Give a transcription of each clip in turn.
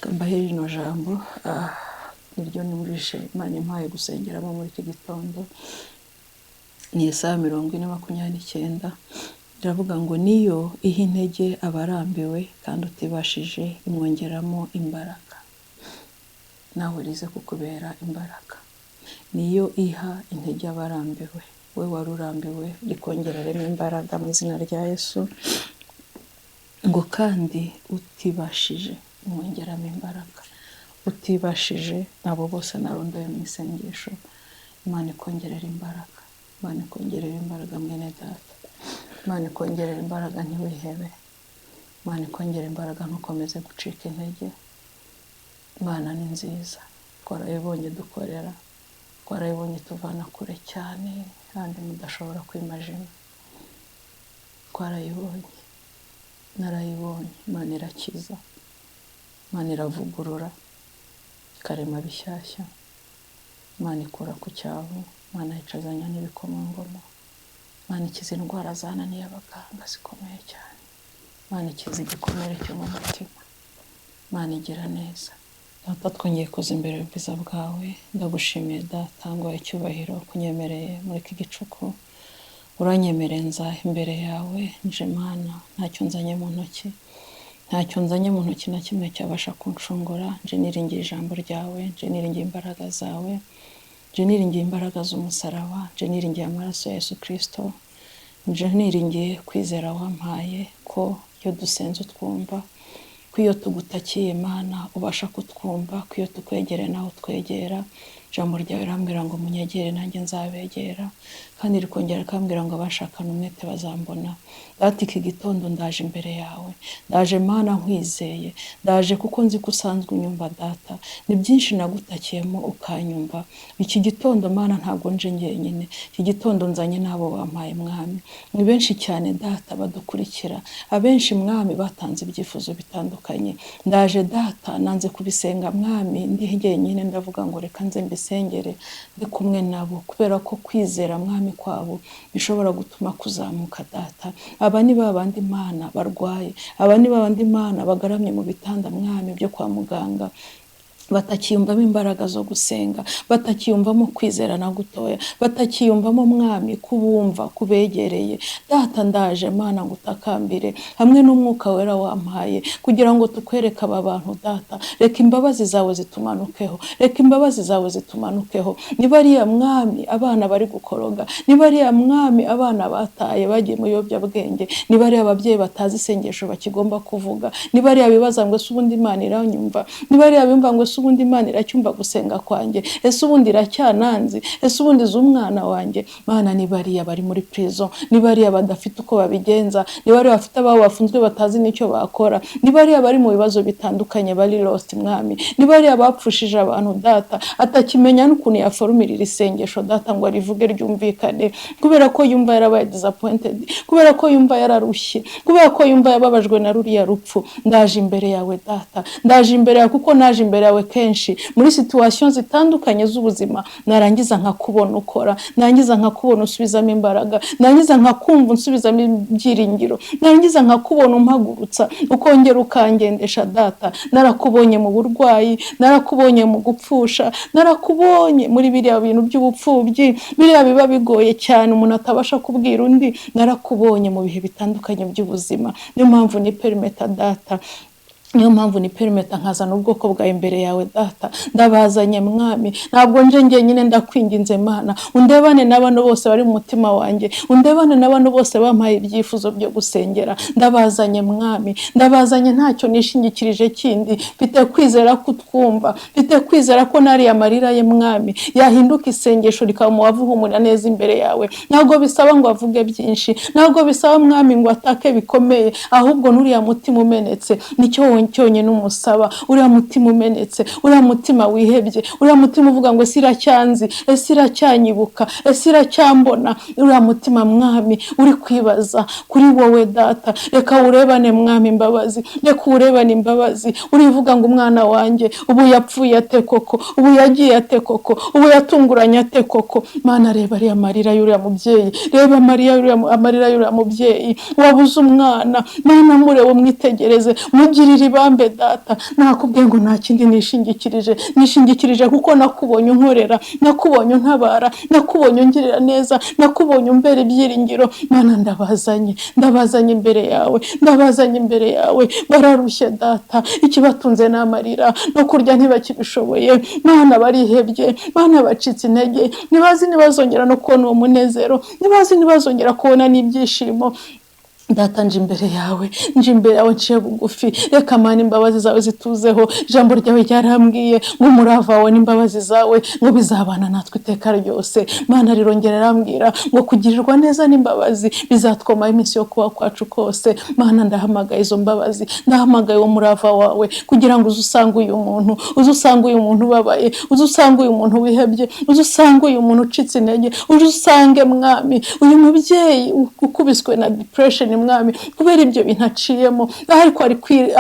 Reka mbahe rino jambo, niryo numvise Imana impaye gusengeramo muri iki gitondo. Ni Yesaya 40:29, iravuga ngo: "Niyo iha intege abarambiwe, kandi utibashije imwongeramo imbaraga." Nawe rize kukubera imbaraga. Niyo iha intege abarambiwe, we wari urambiwe rikongereremo imbaraga mu izina rya Yesu. Ngo kandi utibashije imwongeramo imbaraga. Utibashije nabo bose narondoye mu isengesho, Imana ikongerera imbaraga. Imana ikongerera imbaraga, mwene data. Imana ikongerera imbaraga, ntiwihebe. Imana ikongera imbaraga, ntukomeze gucika intege. Imana ni nziza, twarayibonye dukorera, twarayibonye tuvana kure cyane kandi mudashobora kwimajina. Twarayibonye, narayibonye. Imana irakiza, Imana iravugurura, ikarema bishyashya. Imana ikura ku cyavu, Imana yicazanya n'ibikomangoma. Imana ikiza indwara zananiye abaganga zikomeye cyane. Imana ikiza igikomere cyo mu mutima. Imana igira neza. Data, twongeye kuza imbere y'ubwiza bwawe. Ndagushimiye Data, ngo icyubahiro kunyemereye muri iki gicuku. Uranyemereye nza imbere yawe. Nje Mana ntacyo nzanye mu ntoki, ntacyo nzanye mu ntoki na kimwe cyabasha kunshungura. Nje niringiye ijambo ryawe, nje niringiye imbaraga zawe, nje niringiye imbaraga z'umusaraba, nje niringiye amaraso ya Yesu Kirisito, nje niringiye kwizera wampaye ko iyo dusenze utwumva, ko iyo tugutakiye Mana ubasha kutwumva, ko iyo tukwegereye nawe utwegera. Ijambo ryawe rirambwira ngo: "Munyegere, nanjye nzabegera." Kandi rikongera rikambwira ngo: "Abashakana umwete bazambona." Data, iki gitondo ndaje imbere yawe, ndaje Mana nkwizeye, ndaje kuko nzi ko usanzwe unyumva. Data, ni byinshi nagutakiyemo ukanyumva. Iki gitondo Mana ntabwo nje njyenyine, iki gitondo nzanye n'abo wampaye Mwami. Ni benshi cyane Data badukurikira, abenshi Mwami batanze ibyifuzo bitandukanye. Ndaje Data, nanze kubisenga Mwami ndi jyenyine, ndavuga ngo reka nze mbisengere ndi kumwe nabo, kubera ko kwizera Mwami kwabo bishobora gutuma kuzamuka. Data, aba ni ba bandi Mana barwaye, aba ni ba bandi Mana bagaramye mu bitanda Mwami byo kwa muganga, batakiyumvamo imbaraga zo gusenga, batakiyumvamo kwizera na gutoya, batakiyumvamo Mwami kubumva kubegereye. Data, ndaje Mana ngo utakambire hamwe n'Umwuka Wera wampaye kugira ngo tukwereke aba bantu. Data, reka imbabazi zawe zitumanukeho, reka imbabazi zawe zitumanukeho. Niba ariya Mwami abana bari gukoroga, niba ariya Mwami abana bataye bagiye mu biyobyabwenge, niba ariya ababyeyi batazi isengesho bakigomba kuvuga, niba ariya bibaza ngo: "Ese ubundi Imana iranyumva?" Niba ariya bimva ngo: "Ese ubundi Imana iracyumva gusenga kwanjye? Ese ubundi iracyananzi? Ese ubundi izi umwana wanjye?" Mana, niba ariya bari muri prison, niba ariya badafite uko babigenza, niba ariya bafite ababo bafunzwe batazi n'icyo bakora, niba ariya bari mu bibazo bitandukanye, bari lost Mwami, niba ariya bapfushije abantu Data, atakimenya n'ukuntu yaforumirira isengesho Data ngo arivuge ryumvikane, kubera ko yumva yarabaye disappointed, kubera ko yumva yararushye, kubera ko yumva yababajwe na ruriya rupfu, ndaje imbere yawe Data. Ndaje imbere yawe kuko naje imbere yawe kenshi muri situation zitandukanye z'ubuzima, narangiza nkakubona ukora, narangiza nkakubona usubizamo imbaraga, narangiza nkakumva unsubizamo ibyiringiro, narangiza nkakubona umpagurutsa, ukongera ukangendesha. Data, narakubonye mu burwayi, narakubonye mu gupfusha, narakubonye muri biriya bintu by'ubupfubyi, biriya biba bigoye cyane umuntu atabasha kubwira undi. Narakubonye mu bihe bitandukanye by'ubuzima. Niyo mpamvu ni perimeta Data, niyo mpamvu ni perimeta nkazana ubwoko bwawe imbere yawe. Data, ndabazanye Mwami, ntabwo nje njyenyine. Ndakwinginze Mana, undebane na bano bose bari mu mutima wanjye, undebane na bano bose bampaye ibyifuzo byo gusengera. Ndabazanye Mwami, ndabazanye, ntacyo nishingikirije kindi. Mfite kwizera kutwumva, mfite kwizera ko nariya marira ye Mwami yahinduka isengesho, rikaba umubavu uhumura neza imbere yawe. Ntabwo bisaba ngo avuge byinshi, ntabwo bisaba Mwami ngo atake bikomeye, ahubwo n'uriya mutima umenetse nicyo cyonyine umusaba. Uriya mutima umenetse, uriya mutima wihebye, uriya mutima uvuga ngo: "Ese iracyanzi? Ese iracyanyibuka? Ese iracyambona?" Uriya mutima Mwami uri kwibaza kuri wowe Data, reka urebane Mwami imbabazi, reka urebane imbabazi. Urivuga ngo: "Umwana wanjye ubu yapfuye ate koko? Ubu yagiye ate koko? Ubu yatunguranye ate koko?" Mana, reba ariya marira y'uriya mubyeyi, reba amarira y'uriya mubyeyi wabuze umwana. Mana, murebe, umwitegereze, mugirire Ibambe data. Nakubwiye ngo nta kindi nishingikirije, nishingikirije kuko nakubonye unkorera, nakubonye untabara, nakubonye ungirira neza, nakubonye umbera ibyiringiro. Mana, ndabazanye, ndabazanye imbere yawe, ndabazanye imbere yawe. Bararushye data, ikibatunze ni amarira, no kurya ntibakibishoboye. Mana, barihebye. Mana, bacitse intege, ntibazi ntibazongera no kubona uwo munezero, ntibazi ntibazongera kubona n'ibyishimo. Data, nje imbere yawe, nje imbere yawe nciye bugufi. Reka Mana imbabazi zawe zituzeho. Ijambo ryawe ryarambwiye ngo umurava wawe n'imbabazi zawe ngo bizabana natwe iteka ryose. Mana, rirongera rirambwira ngo kugirirwa neza n'imbabazi bizatwomaho iminsi yo kuba kwacu kose. Mana, ndahamagaye izo mbabazi, ndahamagaye uwo murava wawe kugira ngo uze usange uyu muntu, uze usange uyu muntu ubabaye, uze usange uyu muntu wihebye, uze usange uyu muntu ucitse intege, uze usange Mwami uyu mubyeyi ukubiswe na depression, Mwami, kubera ibyo bintu aciyemo, ariko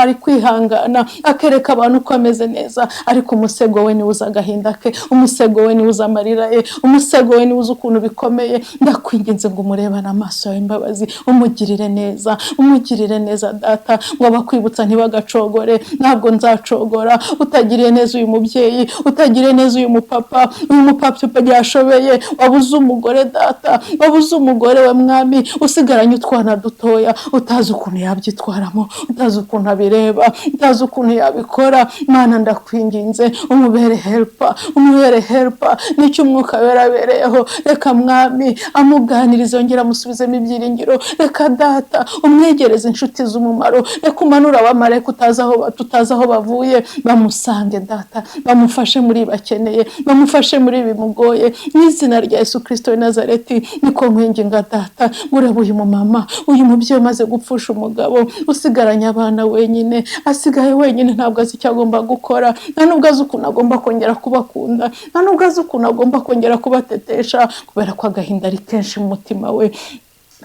ari kwihangana akereka abantu ko ameze neza, ariko umusego we niwe uzi agahinda ke, umusego we niwe uzi amarira ye, umusego we niwe uzi ukuntu bikomeye. Ndakwinginze ngo umurebane amaso yawe imbabazi, umugirire neza, umugirire neza data, ngo abakwibutsa ntibagacogore. Ntabwo nzacogora utagiriye neza uyu mubyeyi, utagiriye neza uyu mupapa, uyu mupapa byashobeye, wabuze umugore data, wabuze umugore we Mwami, usigaranye utwana dutoya, utazi ukuntu yabyitwaramo, utazi ukuntu abireba, utazi ukuntu yabikora. Mana, ndakwinginze umubere helper, umubere helper, nicyo Umwuka Wera abereyeho. Reka Mwami amuganirize, yongere amusubizemo ibyiringiro. Reka data umwegereze inshuti z'umumaro, reka umanure abamarayika utazi aho tutazi aho bavuye, bamusange data, bamufashe muri bakeneye, bamufashe muri bimugoye. Mu izina rya Yesu Kirisito w'i Nazareti niko nkwinginga data, ngo urebe uyu mumama, uyu mubyeyi umaze gupfusha umugabo, usigaranye abana wenyine, asigaye wenyine, ntabwo azi icyo agomba gukora, nta nubwo azi ukuntu agomba kongera kubakunda, nta nubwo azi ukuntu agomba kongera kubatetesha, kubera ko agahinda ari kenshi mu mutima we.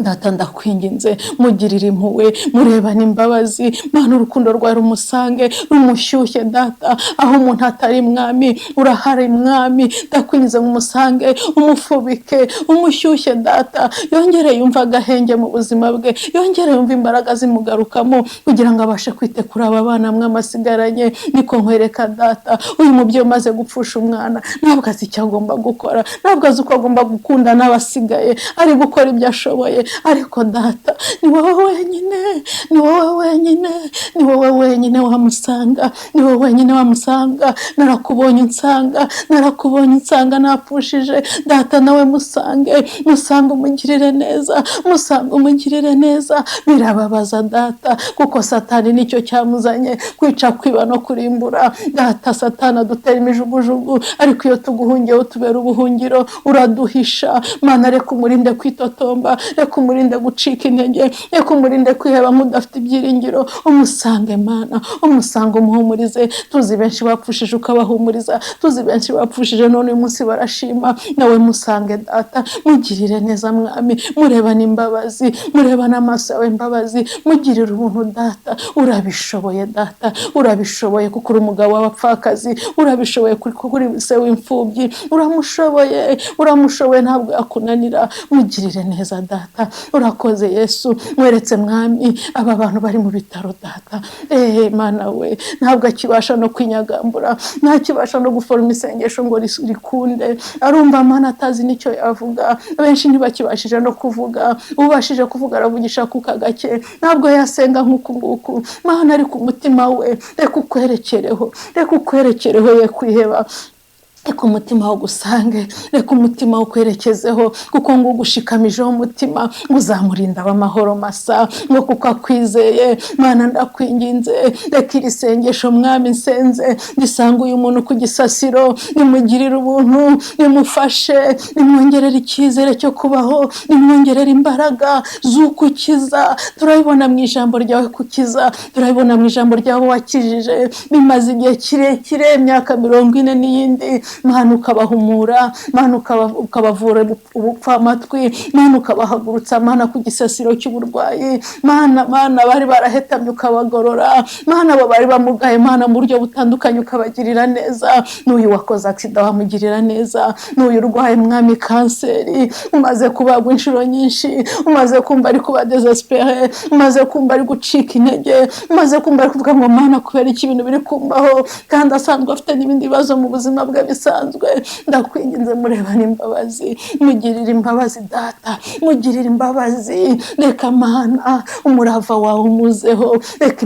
Data, ndakwinginze mugirire impuhwe, murebane imbabazi. Mana, urukundo rwawe rumusange, rumushyushye data. Aho umuntu atari, Mwami, urahari. Mwami, ndakwinginze ngo umusange, umufubike, umushyushye data, yongere yumve agahenge mu buzima bwe, yongere yumve imbaraga zimugarukamo kugira ngo abashe kwita kuri aba bana mwami asigaranye. Niko nkwereka data uyu mubyeyi umaze gupfusha umwana, ntabwo azi icyo agomba gukora, ntabwo azi uko agomba gukunda n'abasigaye, ari gukora ibyo ashoboye, ariko data, ni wowe wenyine, ni wowe wenyine, ni wowe wenyine wamusanga, ni wowe wenyine wamusanga. Narakubonye unsanga, narakubonye unsanga napfushije data. Nawe musange, musange umugirire neza, musange umugirire neza. Birababaza data, kuko Satani nicyo cyamuzanye, kwica, kwiba no kurimbura. Data, Satani adutera imijugujugu, ariko iyo tuguhungiyeho tubera ubuhungiro, uraduhisha. Mana, reka umurinde kwitotomba, reka umurinde gucika intege, reka umurinde kwiheba nk'udafite ibyiringiro. Umusange Mana, umusange umuhumurize. Tuzi benshi bapfushije ukabahumuriza, tuzi benshi bapfushije none uyu munsi barashima. Nawe musange data, mugirire neza Mwami, murebane imbabazi, murebane amaso yawe imbabazi, mugirire ubuntu data. Urabishoboye data, urabishoboye kuko uri umugabo w'abapfakazi, urabishoboye kuko uri se w'imfubyi, uramushoboye, uramushoboye, ntabwo yakunanira. Mugirire neza data. Urakoze Yesu. Mweretse Mwami aba bantu bari mu bitaro data. Eee Mana we, ntabwo akibasha no kwinyagambura, ntakibasha no guforoma isengesho ngo rikunde, arumva Mana atazi n'icyo yavuga. Benshi ntibakibashije no kuvuga, ubashije kuvuga aravugisha kuka gake, ntabwo yasenga nk'uku nguku. Mana, ariko umutima we reka ukwerekereho, reka ukwerekereho, ye kwiheba. Reka umutima wo gusange, reka umutima wo kwerekezeho, kuko ngo ugushikamijeho umutima ngo uzamurinda amahoro masa, ngo kuko akwizeye. Mana, ndakwinginze, reka iri sengesho Mwami nsenze risanga uyu muntu ku gisasiro, nimugirire ubuntu, nimufashe, nimwongerere icyizere cyo kubaho, nimwongerere imbaraga z'ukukiza. Turabibona mu ijambo ryawe kukiza, turabibona mu ijambo ryawe wakijije bimaze igihe kirekire, imyaka 40 n'iyindi. Mana ukabahumura, Mana ukabavura ubupfamatwi, Mana ukabahagurutsa, Mana ku gisasiro cy'uburwayi, Mana, Mana bari barahetamye ukabagorora, Mana abo bari bamugaye, Mana mu buryo butandukanye ukabagirira neza. N'uyu wakoze agisida wamugirira neza, n'uyu urwaye, Mwami, kanseri, umaze kubagwa inshuro nyinshi, umaze kumva ari kuba désespéré, umaze kumva ari gucika intege, umaze kumva ari kuvuga ngo: "Mana, kubera iki ibintu biri kumbaho?" kandi asanzwe afite n'ibindi bibazo mu buzima bwe bisanzwe. Ndakwinginze, murebane imbabazi, mugirire imbabazi Data, mugirire imbabazi. Reka, Mana, umurava wawe umuzeho, reka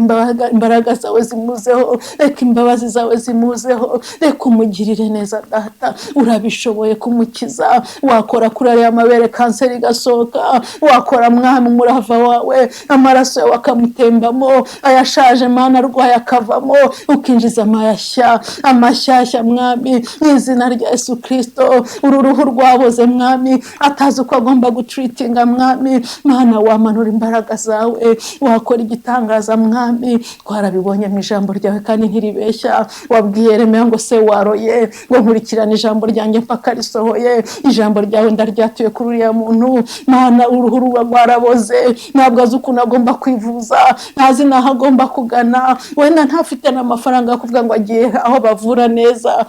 imbaraga zawe zimuzeho, reka imbabazi zawe zimuzeho, reka umugirire neza Data. Urabishoboye kumukiza. Wakora kuri ariya mabere kanseri igasohoka, wakora, Mwami, umurava wawe, amaraso yawe akamutembamo, ayashaje, Mana, arwaye akavamo, ukinjiza amayashya amashyashya. Mwami, mu izina rya Yesu Kirisito, uru ruhu rwaboze, Mwami, atazi uko agomba gutreatinga, Mwami Mana, wamanura imbaraga zawe, wakora igitangaza. Mwami, twarabibonye mu ijambo ryawe kandi ntiribeshya. Wabwiye Yeremiya ngo: "Se waroye ngo nkurikirane ijambo ryanjye mpaka risohoye." Ijambo ryawe ndaryatuye kuri uriya muntu, Mana. Uruhu ruba rwaraboze, ntabwo azi ukuntu agomba kwivuza, ntazi n'aho agomba kugana, wenda ntafite n'amafaranga yo kuvuga ngo agiye aho bavura neza.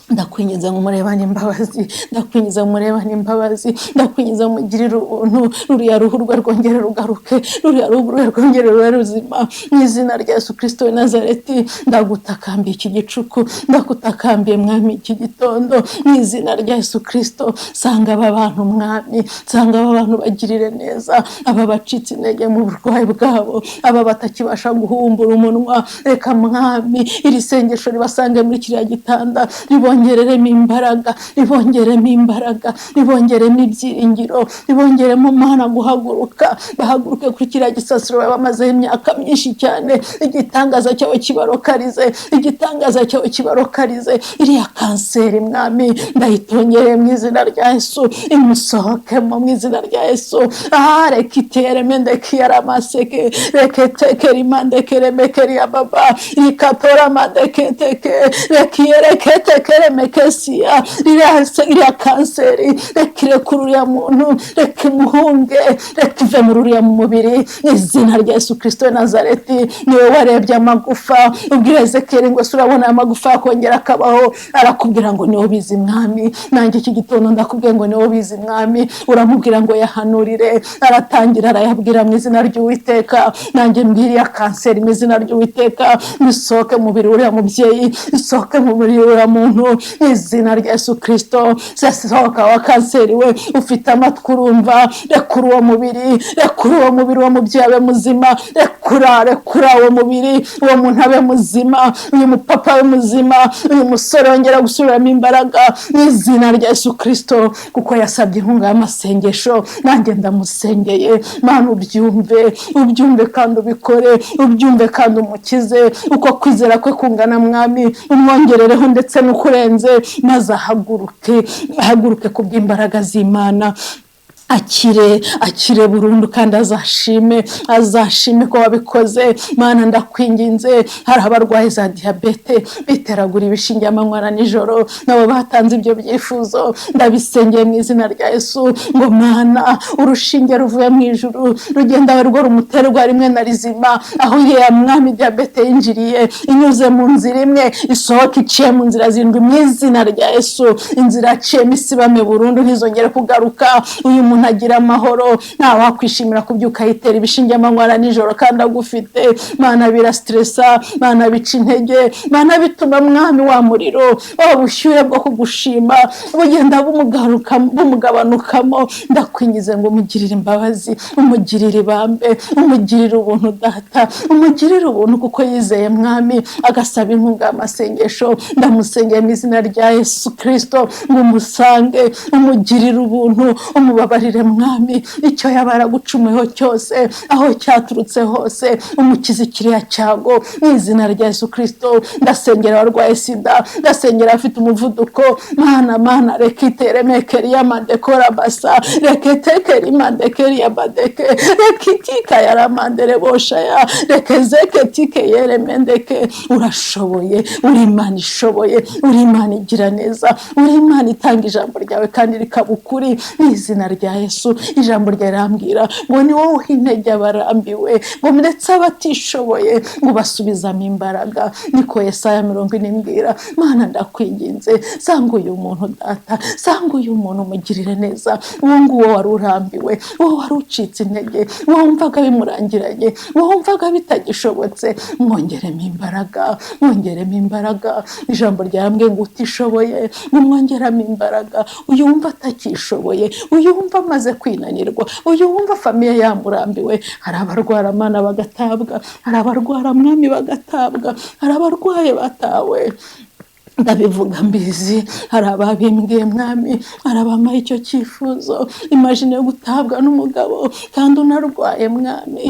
Ndakwinginze ngo umurebane imbabazi, ndakwinginze ngo umurebane imbabazi, ndakwinginze ngo umugirire ubuntu, ruriya ruhu rwe rwongere rugaruke, ruriya ruhu rwe rwongere rube ruzima, mu izina rya Yesu Kirisito w'i Nazareti. Ndagutakambiye iki gicuku, ndagutakambiye, Mwami, iki gitondo, mu izina rya Yesu Kirisito. Sanga aba bantu, Mwami, sanga aba bantu, bagirire neza, aba bacitse intege mu burwayi bwabo, aba batakibasha guhumbura umunwa. Reka, Mwami, iri sengesho ribasange muri kiriya gitanda, ribongereremo imbaraga, ribongeremo imbaraga, ribongeremo ibyiringiro, ribongeremo, Mana, guhaguruka, bahaguruke kuri kiriya gisasiro baba bamazeho imyaka myinshi cyane. Igitangaza cyawe kibarokarize, igitangaza cyawe kibarokarize. Iriya kanseri, Mwami, ndayitongereye mu izina rya Yesu, imusohokemo mu izina rya Yesu. Aha reka itere mendekiyaramaseke reketekeri mandekeremekeri ababa rikatora mandeketeke rekiyereketekeremekesiya. Iriya kanseri, reka irekure uriya muntu, reka imuhunge, reka ive muri uriya mubiri, mu izina rya Yesu Kirisito w'i Nazareti. Niwe warebye amagufa, ubwira Ezekiyeli ngo: "Ese urabona aya magufa yakongera akabaho?" Arakubwira ngo: "Niwo bizi, Mwami." Nanjye iki gitondo ndakubwiye ngo: "Niwo bizi, Mwami." Uramubwira ngo yahanurire, aratangira arayabwira mu izina ry'Uwiteka. Nanjye mbwiriya kanseri mu izina ry'Uwiteka, bisohoke mu mubiri uriya mubyeyi, isohoke mu mubiri uriya muntu, mu izina rya Yesu Kirisito. Sohoka wa kanseri we, ufite amatwi urumva, rekura uwo mubiri, rekura uwo mubiri, uwo mubyeyi abe muzima. Rekura, rekura uwo mubiri, uwo muntu abe muzima, uyu mupapa abe muzima, uyu musore yongera gusubiramo imbaraga mu izina rya Yesu Kirisito. Kuko yasabye inkunga y'amasengesho, nanjye ndamusengeye. Mana, ubyumve, ubyumve kandi ubikore, ubyumve kandi umukize. Uko kwizera kwe kungana, Mwami, umwongerereho ndetse n'ukurenze, maze ahaguruke, ahaguruke ku bw'imbaraga z'Imana, akire, akire burundu, kandi azashime, azashime ko wabikoze. Mana, ndakwinginze, hari abarwayi za diyabete biteragura ibishinge amanywa na nijoro, nabo batanze ibyo byifuzo. Ndabisengeye mu izina rya Yesu ngo, Mana, urushinge ruvuye mu ijuru rugenda rwo rumuterwa rimwe na rizima, aho iriya, Mwami, diyabete yinjiriye inyuze mu nzira imwe, isohoka iciye mu nzira zirindwi, mu izina rya Yesu. Inzira yaciyemo isibame burundu, ntizongere kugaruka. Uyu muntu agira amahoro. Nta wakwishimira kubyuka yitera ibishinge amanywa na nijoro kandi agufite, Mana. Birastressa, Mana, bica intege, Mana, bituma, Mwami, wa muriro wa bushyuhe bwo kugushima bugenda bumugabanukamo. Ndakwingize ngo umugirire imbabazi, umugirire ibambe, umugirire ubuntu Data, umugirire ubuntu kuko yizeye, Mwami, agasaba inkunga y'amasengesho. Ndamusengeye mu izina rya Yesu Kirisito ngo umusange, umugirire ubuntu, umubabarire. Umubabarire Mwami, icyo yaba yaragucumuyeho cyose, aho cyaturutse hose, umukize kiriya cyago mu izina rya Yesu Kirisito. Ndasengera abarwaye sida, ndasengera abafite umuvuduko. Mana, Mana, rekitere mekeriya mandekora basa reketekeri mandekeriya badeke rekitika yaramandere boshaya rekezeketike yeremendeke. Urashoboye, uri Imana ishoboye, uri Imana igira neza, uri Imana itanga ijambo ryawe kandi rikaba ukuri mu izina rya Yesu. Ijambo ryawe rirambwira ngo ni wowe uha intege abarambiwe, ngo ndetse abatishoboye ngo basubizamo imbaraga. Niko Yesaya 40 imbwira. Mana, ndakwinginze, sanga uyu muntu Data, sanga uyu muntu umugirire neza. Uwo nguwo wari urambiwe, uwo wari ucitse intege, uwo wumvaga bimurangiranye, uwo wumvaga bitagishobotse, mwongeremo imbaraga, mwongeremo imbaraga. Ijambo ryambwiye ngo utishoboye umwongeramo imbaraga. Uyu wumva atakishoboye, uyu wumva amaze kwinanirwa, uyu wumva famille yamurambiwe. Hari abarwara, Mana, bagatabwa, hari abarwara, Mwami, bagatabwa, hari abarwaye batawe. Ndabivuga mbizi, hari ababimbwiye, Mwami, hari abampaye icyo cyifuzo. Imagine yo gutabwa n'umugabo kandi unarwaye, Mwami.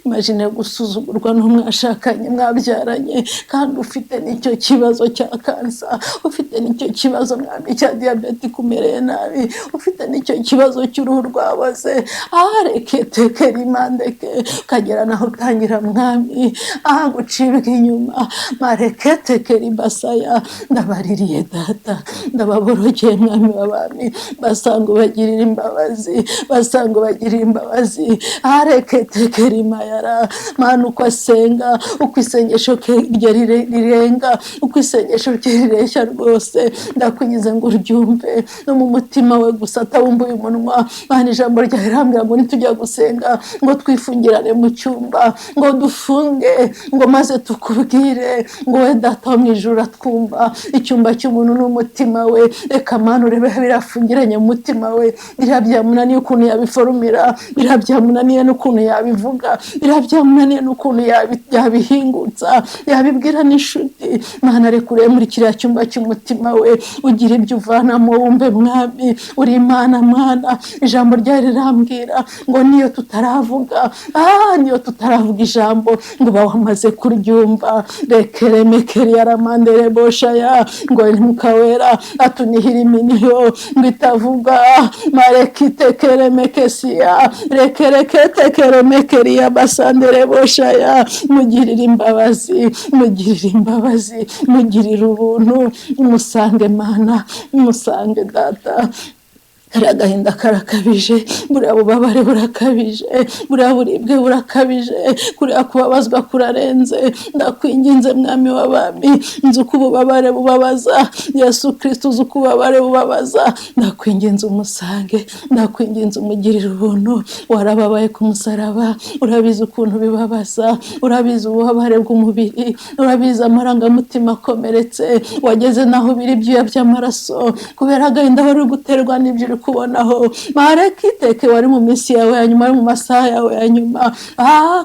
Imagine gusuzugurwa n'umwashakanye, mwabyaranye, kandi ufite n'icyo kibazo cya kansa, ufite n'icyo kibazo, Mwami, cya diyabete ikumereye nabi, ufite n'icyo kibazo cy'uruhu rwaboze, areketekerimandeke, ukagera naho utangira, Mwami, aha gucibwa inyuma mareketekeribasaya. Ndabaririye Data, ndababorokeye, Mwami w'abami, basanga ubagirira imbabazi, basanga ubagirira imbabazi. Areketekerimayara. Mana, uko asenga, uko isengesho rye rirenga, uko isengesho rye rireshya rwose, ndakwinginze ngo uryumve no mu mutima we gusa, atabumbuye umunwa. Mana, ijambo ryawe rirambwira ngo nitujya gusenga, ngo twifungirane mu cyumba, ngo dufunge, ngo maze tukubwire, ngo we Data wo mu ijuru uratwumva. Icyumba cy'umuntu ni umutima we. Reka, Mana, urebe birafungiranye mu mutima we, biriya byamunaniye ukuntu yabiforumira, biriya byamunaniye n'ukuntu yabivuga, biriya byamunaniye n'ukuntu yabihingutsa, yabibwira n'inshuti. Mana, reka urebe muri kiriya cyumba cy'umutima we, ugira ibyo uvanamo, wumve. Mwami, uri Imana. Mwana, ijambo ryawe rirambwira ngo niyo tutaravuga, niyo tutaravuga ijambo, ngo uba wamaze kuryumva. Rekeremekeri yaramandere boshaya, ngo Mwuka Wera atunihira iminiho ngo itavuga marekitekeremekesiya rekereketekeremekeriya basandere boshaya. Mugirire imbabazi, mugirire imbabazi, mugirire ubuntu. Umusange Mana, umusange Data. Kariya agahinda karakabije, buriya bubabare burakabije, buriya buribwe burakabije, kuriya kubabazwa kurarenze. Ndakwinginze, Mwami w'abami, nzi uko ububabare bubabaza. Yesu Kirisito, uzi uko ububabare bubabaza. Ndakwinginze umusange, ndakwinginze umugirire ubuntu. Warababaye ku musaraba, urabizi ukuntu bibabaza, urabizi ububabare bw'umubiri, urabizi amarangamutima akomeretse, wageze naho biri ibyuya by'amaraso kubera agahinda wari uri guterwa n'ibyo uri kubonaho. Marekiteke, wari mu minsi yawe ya nyuma, wari mu masaha yawe ya nyuma.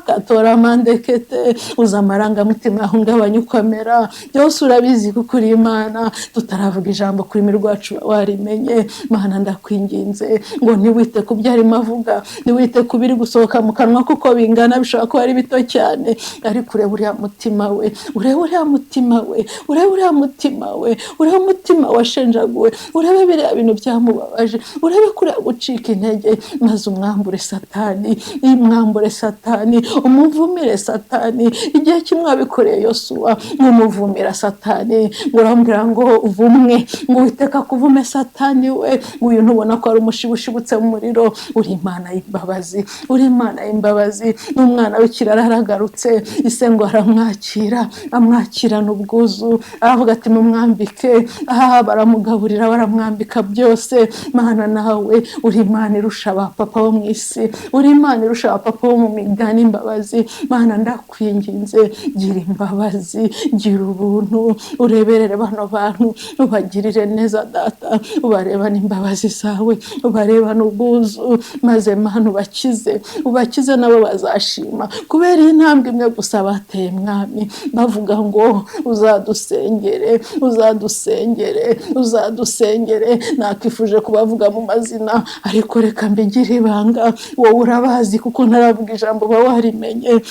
Katora mandekete, uza amarangamutima yahungabanya ukomera, byose urabizi kuko uri Imana. Tutaravuga ijambo ku rurimi rwacu warimenye. Mana, ndakwinginze ngo ntiwite ku byo arimo avuga, ntiwite ku biri gusohoka mu kanwa kuko bingana, bishobora kuba ari bito cyane, ariko urebe uriya mutima we, urebe uriya mutima we, urebe uriya mutima we, urebe umutima washenjaguwe, urebe biriya bintu byamubabaje, urebe kuriya gucika intege, maze umwambure Satani, umwambure Satani, umuvumire Satani. Igihe kimwe wabikoreye Yosuwa, ngo umuvumira Satani, ngo urambwira ngo uvumwe, ngo Uwiteka kuvume Satani we, ngo uyu ntubona ko ari umushibushibutse mu muriro. Uri Imana y'imbabazi, uri Imana y'imbabazi. N'umwana w'ikirara aragarutse, ise ngo aramwakira, amwakirana ubwuzu, aravuga ati: "Mumwambike." Aha baramugaburira, baramwambika byose. Mana, nawe uri Imana irusha ba papa bo mu isi, uri Imana irusha ba papa bo mu migani imbabazi. Mana, ndakwinginze, gira imbabazi, gira ubuntu, ureberere bano bantu, ubagirire neza Data, ubarebane imbabazi zawe, ubarebane ubwuzu, maze Mana ubakize, ubakize, nabo bazashima kubera iyi ntambwe imwe gusa bateye, Mwami, bavuga ngo uzadusengere, uzadusengere, uzadusengere. Nakifuje kubavuga. kubavuga mu mazina, ariko reka mbigire ibanga, wowe urabazi kuko ntaravuga ijambo uba warimenye.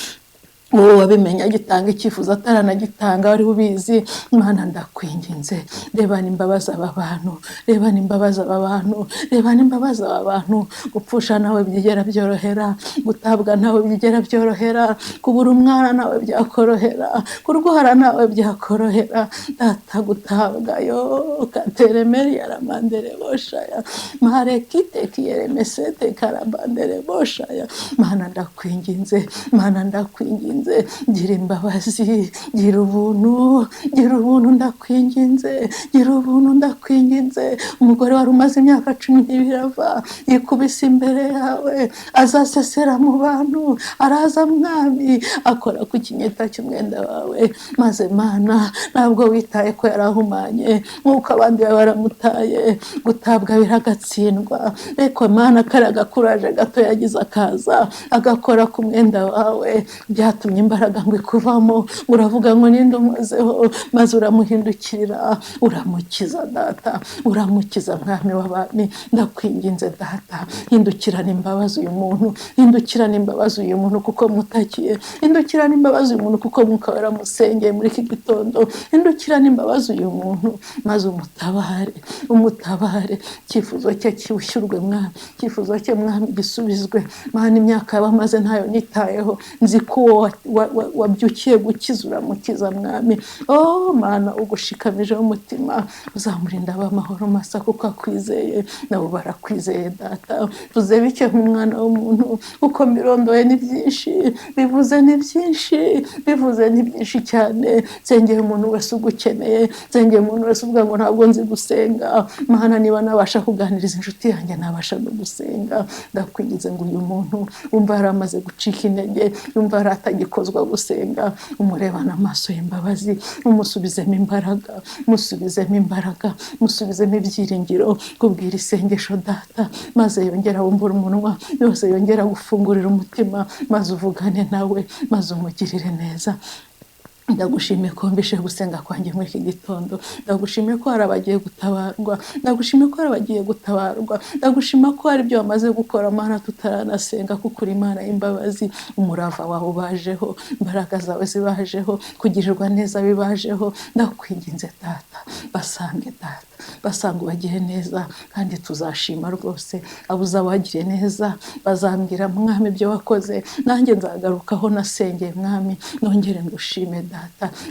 Wowe wabimenya agitanga icyifuzo ataranagitanga wari ubizi. Mana ndakwinginze, rebana imbabazi aba bantu, rebana imbabazi aba bantu, rebana imbabazi aba bantu. Gupfusha nawe byigera byorohera, gutabwa nawe byigera byorohera, kubura umwana nawe byakorohera, kurwara nawe byakorohera. Data gutabwa yo kateremeri yaramandere boshaya marekite kiyeremesete karabandere boshaya. Mana ndakwinginze, Mana ndakwinginze, gira imbabazi, gira ubuntu, gira ubuntu ndakwinginze, gira ubuntu ndakwinginze. Umugore wari umaze imyaka 12 ava yikubise imbere yawe, azasesera mu bantu, araza mwami akora ku kinyita cy'umwenda wawe, maze Mana ntabwo witaye ko yari ahumanye nk'uko abandi baba baramutaye. Gutabwa biragatsindwa, reka Mana kariya gakuraje gato yagize akaza agakora ku mwenda wawe, byatumye imbaraga ngo ikuvamo, uravuga ngo ninde umuzeho, maze uramuhindukirira uramukiza Data, uramukiza Mwami w'abami. Ndakwinginze Data, hindukirana imbabazi uyu muntu, hindukirana imbabazi uyu muntu kuko mutakiye, hindukirana imbabazi uyu muntu kuko Mwuka waramusengeye muri iki gitondo, hindukirana imbabazi uyu muntu maze umutabare, umutabare, icyifuzo cye cyishyurwe Mwami, icyifuzo cye Mwami gisubizwe. Mana imyaka yaba amaze ntayo nitayeho, nzi ko uwo wabyukiye gukiza uramukiza Mwami. Oh Mana ugushikamijeho umutima uzamurinda amahoro masa kuko akwizeye, nabo barakwizeye Data. Mvuze bike nk'umwana w'umuntu kuko mbirondoye ni byinshi, bivuze ni byinshi, bivuze ni byinshi cyane. Nsengeye umuntu wese ugukeneye, nsengeye umuntu wese uvuga ngo ntabwo nzi gusenga. Mana niba nabasha kuganiriza inshuti yanjye nabasha no gusenga. Ndakwinginze ngo uyu muntu wumva yari amaze gucika intege, yumva yari atagikozwa gusenga, umurebana amaso y'imbabazi, umusubizemo imbaraga, musubizemo imbaraga, musubizemo ibyiringiro, kubwira isengesho Data, maze yongera wumbure umunwa, yose yongera gufungurira umutima, maze uvugane nawe, maze umugirire neza. Ndagushimiye ko wumvise gusenga kwanjye muri iki gitondo, ndagushimiye ko hari abagiye gutabarwa, ndagushimiye ko hari abagiye gutabarwa, ndagushima ko hari ibyo wamaze gukora Mana tutaranasenga, kuko uri Imana y'imbabazi. Umurava wawe ubajeho, imbaraga zawe zibajeho, kugirirwa neza bibajeho. Ndakwinginze Data, basange Data, basanga ubagire neza, kandi tuzashima rwose abo uzabagiriye neza. Bazambwira Mwami ibyo wakoze, nanjye nzagarukaho nasengeye Mwami, nongere ngushime Data,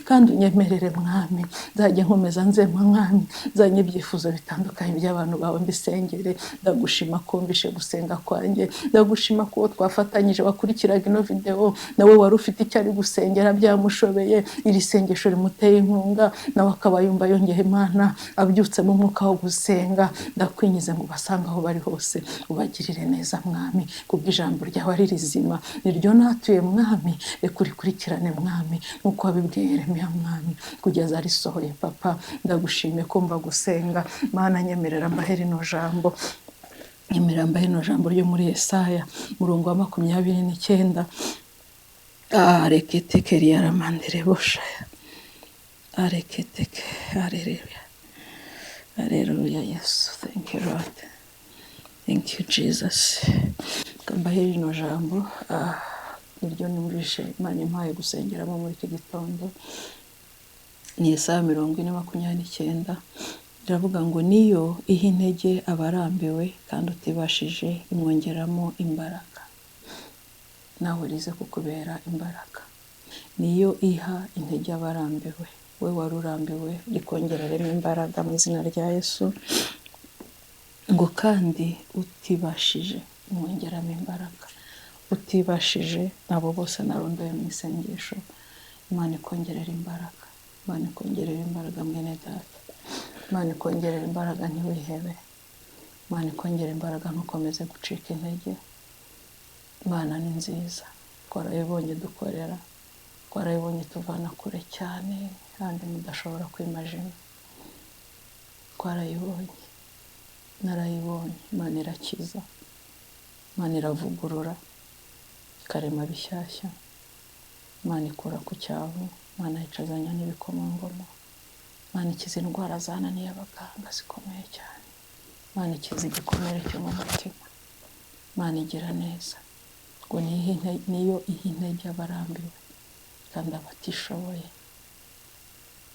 kandi unyemerere Mwami nzajya nkomeza nze Mwami, nzanye ibyifuzo bitandukanye by'abantu bawe mbisengere. Ndagushima ko wumvishe gusenga kwanjye, ndagushima ko uwo twafatanyije wakurikiraga ino videwo nawe wari ufite icyo ari gusengera byamushobeye, iri sengesho rimuteye inkunga, nawe akaba yumva yongeye Imana abyutsemo umwuka wo gusenga. Ndakwinginze ngo ubasange aho bari hose, ubagirire neza Mwami, kubw'ijambo ryawe ari rizima, niryo natuye Mwami, reka urikurikirane Mwami nk'uko wabibwiye Yeremiya Mwami kugeza risohoye. Papa ndagushimiye kumva gusenga. Mana nyemerera mbahe rino jambo, nyemerera mbahe rino jambo ryo muri Yesaya murongo wa 29. Areketeke riyaramandere boshaya areketeke. Haleluya, haleluya Yesu, thank you Lord, thank you Jesus. Mbahe rino jambo, niryo numvishe Imana impaye gusengeramo muri iki gitondo. Ni Yesaya 40:29, iravuga ngo niyo iha intege abarambiwe kandi utibashije imwongeramo imbaraga. Nawe rize kukubera imbaraga. Niyo iha intege abarambiwe, we wari urambiwe rikongereremo imbaraga mu izina rya Yesu. Ngo kandi utibashije imwongeramo imbaraga, utibashije nabo bose narondoye mu isengesho, Imana ikongerera imbaraga, Imana ikongerera imbaraga mwene Data, Imana ikongerera imbaraga ntiwihebe, Imana ikongera imbaraga ntukomeze gucika intege. Imana ni nziza, twarayibonye dukorera, twarayibonye tuvana kure cyane kandi mudashobora kwimajina, twarayibonye, narayibonye. Imana irakiza, Imana iravugurura, ikarema bishyashya, Imana ikura ku cyavu, Imana yicazanya n'ibikomangoma, Imana ikiza indwara zananiye abaganga zikomeye cyane. Imana ikiza igikomere cyo mu mutima. Imana igira neza. Ngo niyo iha intege abarambiwe kandi abatishoboye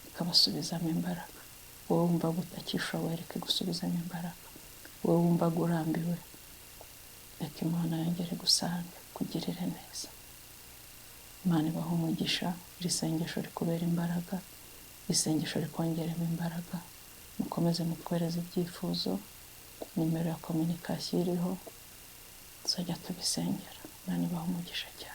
ikabasubizamo imbaraga. Wowe wumva utakishoboye, reka igusubizemo imbaraga. Wowe wumva urambiwe, reka Imana yongere igusange, ikugirire neza. Imana ibahe umugisha. Iri sengesho rikubera imbaraga, iri sengesho rikongeremo imbaraga. Mukomeze mutwereze ibyifuzo, nimero ya communication iriho, tuzajya tubisengera. Imana ibahe umugisha cyane.